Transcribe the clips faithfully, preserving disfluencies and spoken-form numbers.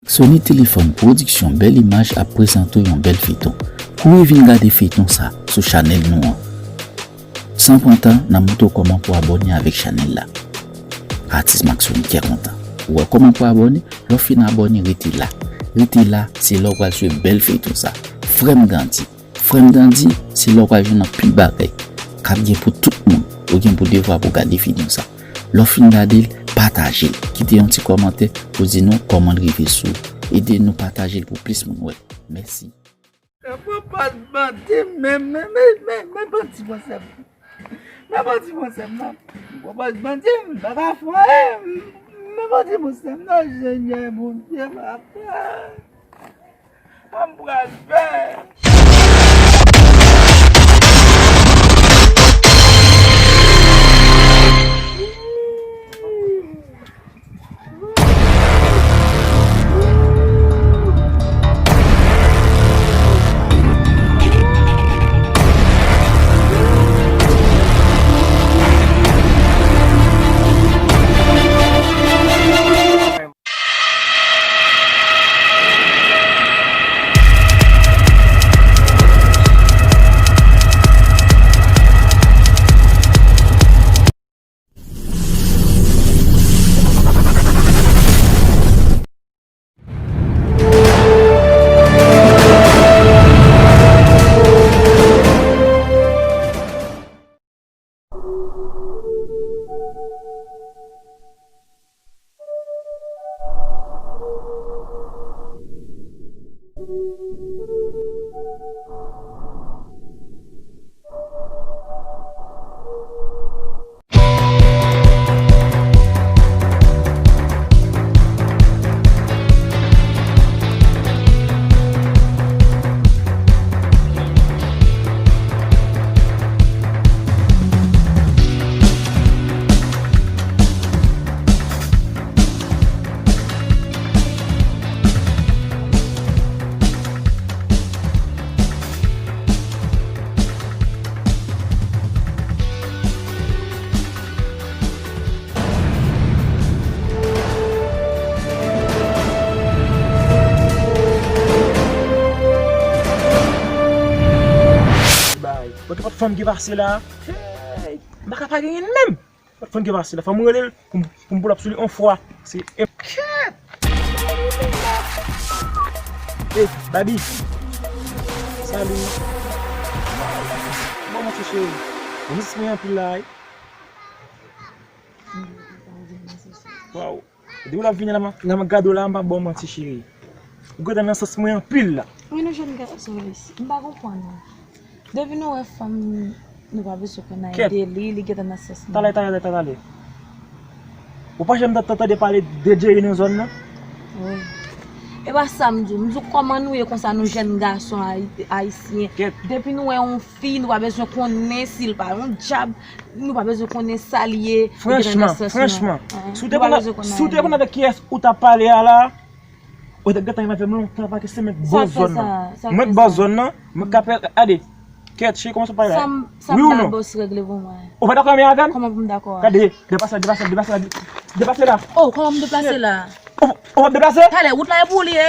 Sony Telefòn Pwodiksyon Bèl Imaj ap prezante w yon bèl feyton. Kouri vin gade feyton sa sou chanèl nou an. San pran tan, n ap montre w kòman pou abòne avèk chanèl la. Atis Maxon kè kontan. Ou wè kòman pou abòne? Lè w fin abòne, rete la. Rete la, se la w pral jwe bèl feyton sa. Frè m Gandhi. Frè m Gandhi, se la w pral jwenn anpil bagay k ap gen pou tout moun. Ou gen pou devwa pou gade feyton sa. Lè w fin gade l, pataje l. Kite yon ti kòmantè pou di nou kòman l rive sou ou. Ede nou pataje l pou plis moun wè. Mèsi. Papa bandi, men, men, men, men, men bandi mwen sèm. Men bandi mwen sèm nan. Papa bandi, m pa ka fè anyen. Men bandi mwen sèm nan, Senyè Bondye, papa. Sa m pral fè? Bagay. Bon, gen pa t fanm ki pase la. Hey, m pa ka pa genyen l menm. Pa t fanm ki pase la. Fò m rele l pou m, pou m pull up sou li yon fwa. Se, e, kèt! E, Babi. Salut. Bon, mon ti cheri. Ou miss mwen anpil la, wi. Waw. Depi w ap vini la, m ap, la, m ap gade w la, m pa ba w manti, cheri. Ou gentan nan sans mwen anpil la. Wi, nou jèn gason isi. M pa konprann nou. Depi nou wè fanm, nou pa bezwen konn anyen de li, li gentan nan sans nou. Talè, talè, talè. Ou pa janm t ap tande pale de Jerry nan zòn nan? Wi. E pa sa m di w. M di w kòman nou ye konsa, nou jèn gason ayi-, ayisyen. Kèt. Depi nou wè yon fi, nou pa bezwen konnen si l pa yon djab, nou pa bezwen konnen sa l ye, li gentan nan sans nou. Franchman, franchman, si w te konn, si w te konn avèk kiyès ou t ap pale a la, ou t ap gentan avè m lontan, pa ke se mwen k bòs zòn nan. Mwen k bòs zòn nan, mwen k ap gade. Kèt, cheri, kòman sa pale la? Wi ou non? Sa m pa bòs regle pou mwen. Ou pa dakò menm avè m? Kòman pou m dakò a? Gade, deplase la, deplase la, deplase la, deplase la. Oh, kòman m deplase la? Ou, ou p ap deplase? Talè, wout la e pou ou li ye.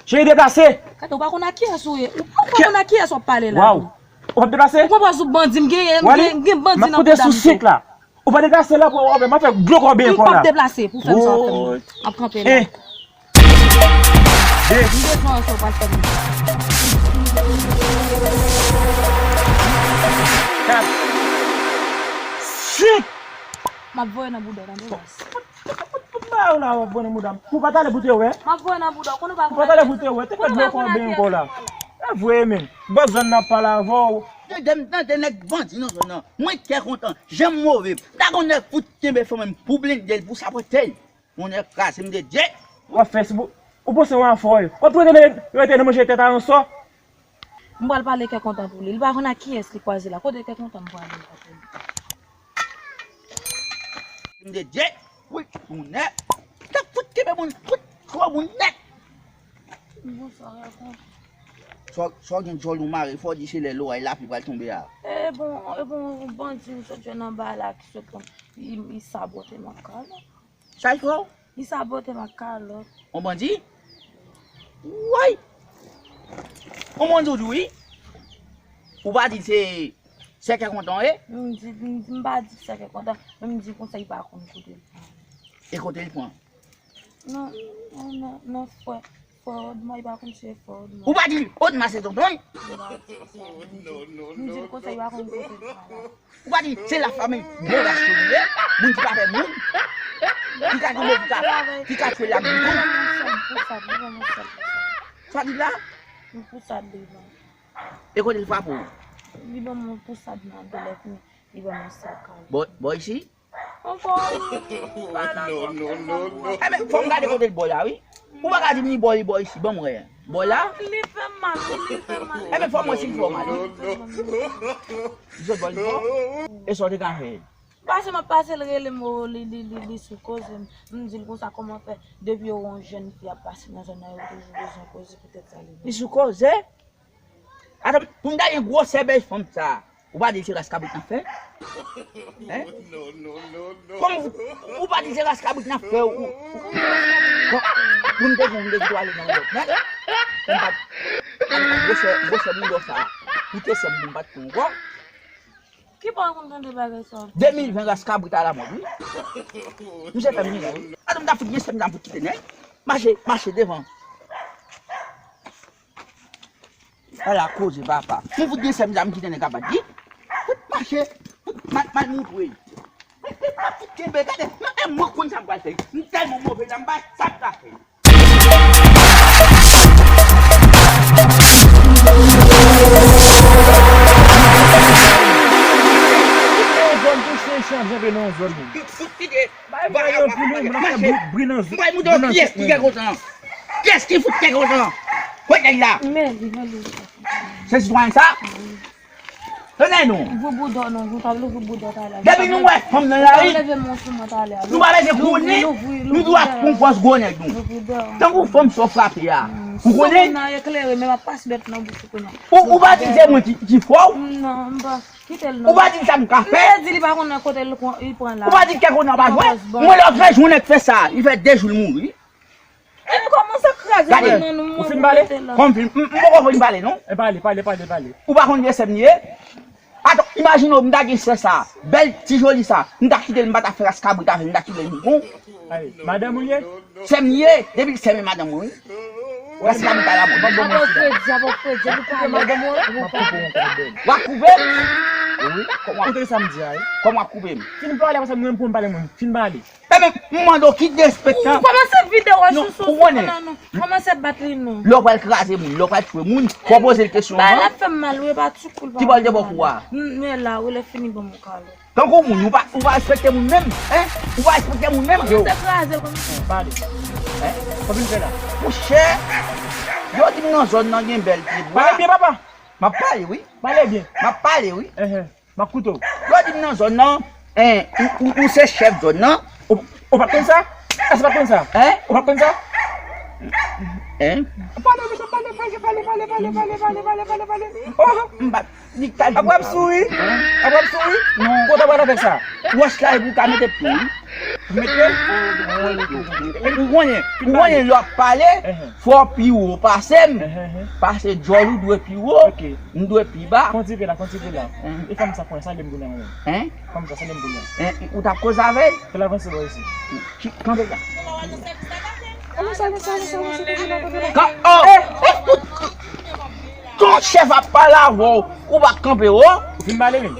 Cheri, deplase. Gade, ou pa konn ak kiyès ou ye. Ou pa konn ak kiyès w ap pale la. Waw. Ou p ap deplase? Ou konprann sou bandi m genyen, m gen, m gen bandi nan kouda m tou. Ou pa deplase la pou w wè, m ap fè dlo kò benyen kò la. M p ap deplase pou fè m sa w ap fè m. M ap kanpe la. Eh. De. M bezwen wè sa w pral fè m. Kat. Sit. M ap voye nan bouda w, tande baz. Tout bagay ou la w ap voye nan bouda m. Pou w pa t ale pou te wè. M ap voye nan bouda w, konnen w pa konn ak kiyès. Pou w pa t ale pou te wè, te fè dlo kò benyen kò la. E vre menm. Bòs zòn nan ap pale avè w. Tande m, tande nèg bandi nan zòn nan. Mwen kè kontan, janm move. M ta konn nèg fout kenbe fanm mwen pou blende l, pou sapòte l. Monnè kraze m de Dye. W ap fè si pou, ou panse w an fòy. W ap rete, rete nan manje tèt a yon sò. M pral pale kè kontan pou li. Li pa konn ak kiyès li kwaze la. Kote kè kontan m pral ye? M de Dye. Wi, monnè. T ap fout kenbe moun, fout twa moun nèt. Bonswa, Rafa. Sò, sò gen djòl ou mare, fò di se lè loray lapli pral tonbe a. E bon, e bon, yon bandi m sot jwenn anba la ki sot pran, li, li sabote m ak kalòt. Sa l fè w? Li sabote m ak kalòt. On bandi? Woy! On moun doudou, wi. Ou pa di se sèkè kontan, e? M di, m, m pa di sèkè kontan, men m di konsa li pa konn kote l pran. E kote l pran? Non, non, non, non, frè, frè Odma, li pa konn se frè Odma. Ou pa di Odma se tonton l? M pa di sa. M di l konsa, li pa konn kote l pran la. Ou pa di se la fanmi gwo rach yo li ye, moun ki pa fè moun, ki ka kenbe, ki ka, ki ka tchwe l ak bouton. Li ban m sèl pousad, li ban m sèl pousad. Sa di la? Yon pousad li ban m. E kote l frape w? Li ban m yon pousad nan do, lè fini, li ban m yon sèl kale. Bò, bò isi? Ankò. Enben, fò m gade kote l bò la, wi. Ou pa ka di m li bò, li bò isi, ban m wè. Bò la? Li fè m mal, wi, li fè m mal. Enben, fò m wè si l fè w mal, wi. Li sot bò, li fè w? E sa w te ka fè? Pase m ap pase, l rele m, o, li, li, li, li sou koze m. M di l konsa, kòman fè, depi yo wè yon jèn fi ap pase nan zòn nan, yo toujou bezwen koze, poutèt sa li. Li sou koze? Atan, pou m ta gen gwosè bèl fanm sa, ou pa di se ras kabrit n ap fè? Hein? Kòman ou, ou pa di se ras kabrit n ap fè, ou, ou, bon, pou m te gen, m te gen ale nan lòt nèg, m pa t, gwosè, gwosè bouda sa, pou te sè m, m pa t konn ankò. Ki pa konn tande bagay sa? De mil ven ras kabrit alamòd, wi. Misye fè m miray, wi. Atan m ta fout gen sè m, ta fout kite nèg. Mache, mache devan. Ala koze, papa. M fout gen sè m, m kite nèg ap bat, wi. Fout mache, fout mal, mal moutwey. M ap fout kenbe, gade, m, e mwen k konn sa m pral fè. M tèlman move la, m pa sa m ka fè. Nan zòn, tou se echanj antre nan zòn. M fout kite. Bay mwen yon pil, wi, moun ap fè bri, bri nan zòn. M bay moute kiyès ki kè kontan. Kiyès ki fout kè kontan? Kote nèg la? Men li, men li. Se sitwayen sa? Tande nou. Ouvri bouda w non, nou t ap louvri bouda w talè a. Depi nou wè fanm nan lari, nou pa bezwen konnen, nou dwe ap pran pòz gwo nèg nou. Tankou fanm sa w frape a. Ou konnen? Ou, ou pa di se mwen ki, ki fè w? Non, m pa. Kite l non. Ou pa di sa m ka fè? Li te di li pa konnen kote l pran, li pran la. Ou pa di kè konnen pa jwe? Mwen lè w fè jou nèg fè sa, li fè de jou l mouri. E nou kòmanse kraze moun nan nou. Ou fin pale? Kòm fin, m, m poko fin pale non. E pale, pale, pale, pale. Ou pa konn vye sè m li ye? Atann, imajine w, m ta gen sè sa, bèl ti joli sa, m ta kite l, m pa ta fè ras kabrit avè l, m ta kite l bon. Ay, madanm ou ye? Sè m li ye, depi l sè m e madanm mwen, wi. Ras kabrit alamòd. Apa w fredi, apa w fredi, epi w pale. Madanm ou la? W ap koupe yon kout bèl. W ap koupe? Wi. Kòman? Koute sa m di a, wi. Kòman w ap koupe m? Fin pale, apre sa, mwen pou m pale, mwen. Fin pale. Enben, m mande w ki derespektan. Ou kòmanse vide wòch ou sou nan nou. Kòmanse bat li non. Lè w pral kraze moun, lè w pral tchwe moun, fò w poze l kesyon avan. Bagay la fè m mal, wi, e pa ti kou l pa fè m mal. Ki bò l te ba w kou a? M, men la, wi, lè fini ban m yon kale. Tankou moun, ou pa, ou pa respekte moun menm, en? Ou pa respekte moun menm, yo. Kòmanse kraze l kòmanse. Pale. En? Sa w vin fè la? Monchè, yo di m nan zòn nan gen bèl pye bwa. Pale byen, papa. M ap pale, wi. Pale byen. M ap pale, wi. Enhen. M ap koute w. Yo di m nan zòn nan, en, ou, ou, ou se chèf zòn nan. Ou, ou pa t konn sa? Èske w pa t konn sa? En? Ou pa t konn sa? En? Pale, mesye, pale, pale. Oh! M pa t di k ta di sa. Apre w ap souri? En? Apre w ap souri? Non. Kote w pral avèk sa? Wòch la, epi w ka mete pye, wi. Mete? Ou konnen, ou konnen lè w ap pale, fò w pi wo pase m. Enhen. Pase djòl ou dwe pi wo. Ok. M dwe pi ba. Fè yon ti pe la, fè yon ti pe la. Hen. E fanm sa konnen sa, li m goumen anwen. Hen? Fanm sa, sa li m goumen. Hen, ou t ap koze avè l? Fè l avanse bò isi. Ki, kanpe la. Avanse, avanse, avanse, avanse, avanse, avanse, avanse. Ka-, oh! Eh, eh, fout! Ton chèf ap pale avè w, ou pa kanpe, oh! Ou fin pale, men.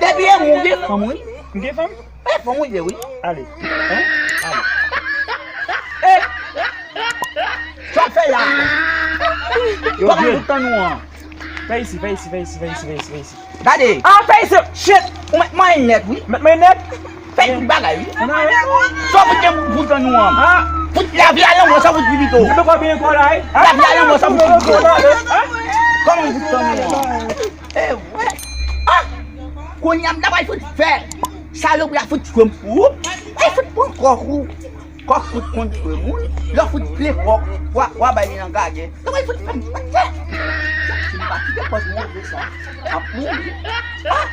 Depi e mwen gen fanm, wi. M gen fanm? E fanm ou ye, wi. Ale. Hen? Ale. E! Sa w ap fè la? Yo, w ap fout tann ou an. Fè isi, fè isi, fè isi, fè isi, fè isi, fè isi. Gade. Ah, fè isi, shit! Ou mèt manyen nèt, wi. Mèt manyen nèt? Fè tout bagay, wi. Sa w fout gen pou tann ou an. Ah. Fout lavi a lanmò, sa w fout pi pito. Ou poko byen kò la, wi. Lavi a lanmò, sa w fout pi pito. Kòman w fout tann ou an? E, wè. Ah! Kounye a m ta pral fout fè. Salopri a fout tchwe m pou ou. Ay, fout pran kòk ou. Kòk fout konn tchwe moun. Lè w fout plen kòk, w a, w a bay li nan gagè. Lè w fout fè m pati. Si m pa kite pòz move sa, m ap mouri. Ah!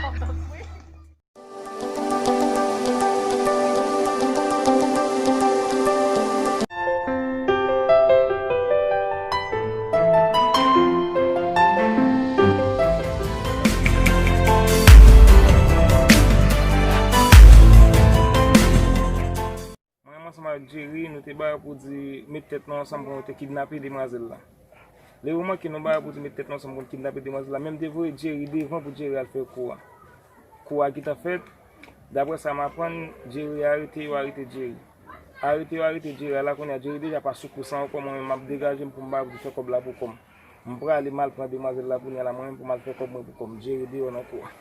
Ba pou di met tèt nou ansanm pou nou te kidnape demwazèl la. Lè yo manke nou ba pou di met tèt nou ansanm pou nou kidnape demwazèl la, menm te voye Jerry devan pou Jerry al fè kou a. Kou a gentan fèt, daprè sa m aprann, Jerry arete, yo arete Jerry. Arete yo arete Jerry a la kounye a, Jerry deja pa sou kou sa ankò, mwen menm m ap degaje m pou m ba pou di fè kòb la pou kò m. M prale m al pran demwazèl la kounye a la mwen menm pou m al fè kòb mwen pou kò m. Jerry deyò nan kou a.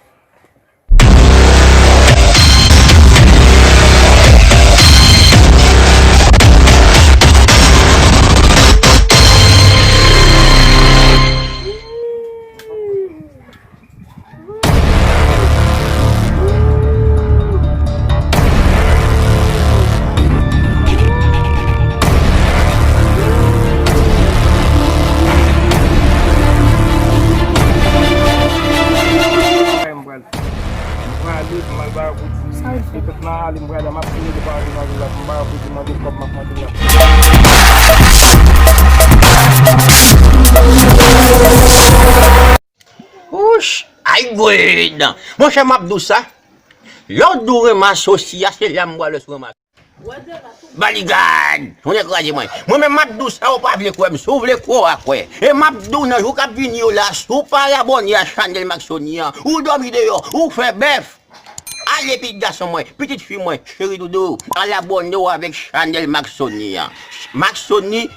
M prale, m al ba pou di, e pèp nan ale, m prale, m ap fini de pa ale nan vil la, m ba pou di mande kòb, m ap mande l ap. Wouch! Ay, grenn! Monchè, m ap di w sa. Lè w di w renmen asosi a, se la m pral wè si w renmen. Baligad! Ou te kraze mwen. Mwen menm m ap di w sa, ou pa vle kwè m. Si w vle kwè, w a kwè. E m ap di w nan jou k ap vini yo la, si w pa abòne a chanèl Maxony an, ou dòmi deyò, ou fè bèf. Ale pitit gason mwen, pitit fi mwen, cheri doudou, al abòne w avèk chanèl Maxony an. Maxony,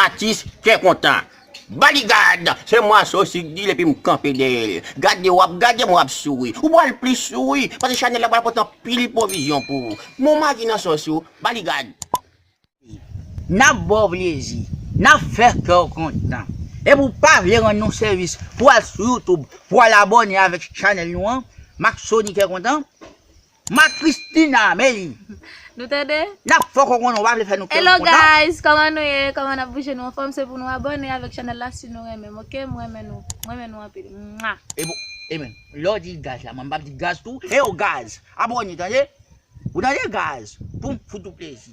atis kè kontan. Baligad! Se mwen asosi k di l epi m kanpe dèyè l. Gade w ap gade m w ap souri. Ou pral plis souri, paske chanèl la pral pote anpil pwovizyon pou ou. Mon magi nan sòs ou, Baligad! N ap ba w plezi, n ap fè kè w kontan. Epi w pa vle rann nou sèvis pou w al sou YouTube, pou w al abòne avèk chanèl nou an, Maxony kè kontan? Ma Christina, men li. Nou tande? N ap fè w konnen w pa vle fè nou kè kontan. Hello guys, kòman nou ye? Kòman n ap bouje? Nou anfòm? Se pou nou abòne avèk chanèl la si nou renmen m, oke? M renmen nou. M renmen nou anpil. Mwa. E bon, e men, lè w di gaz la, mwen m p ap di gaz tou. E yo gaz, abòne, tande? Ou tande gaz? Pou m fout ou plezi.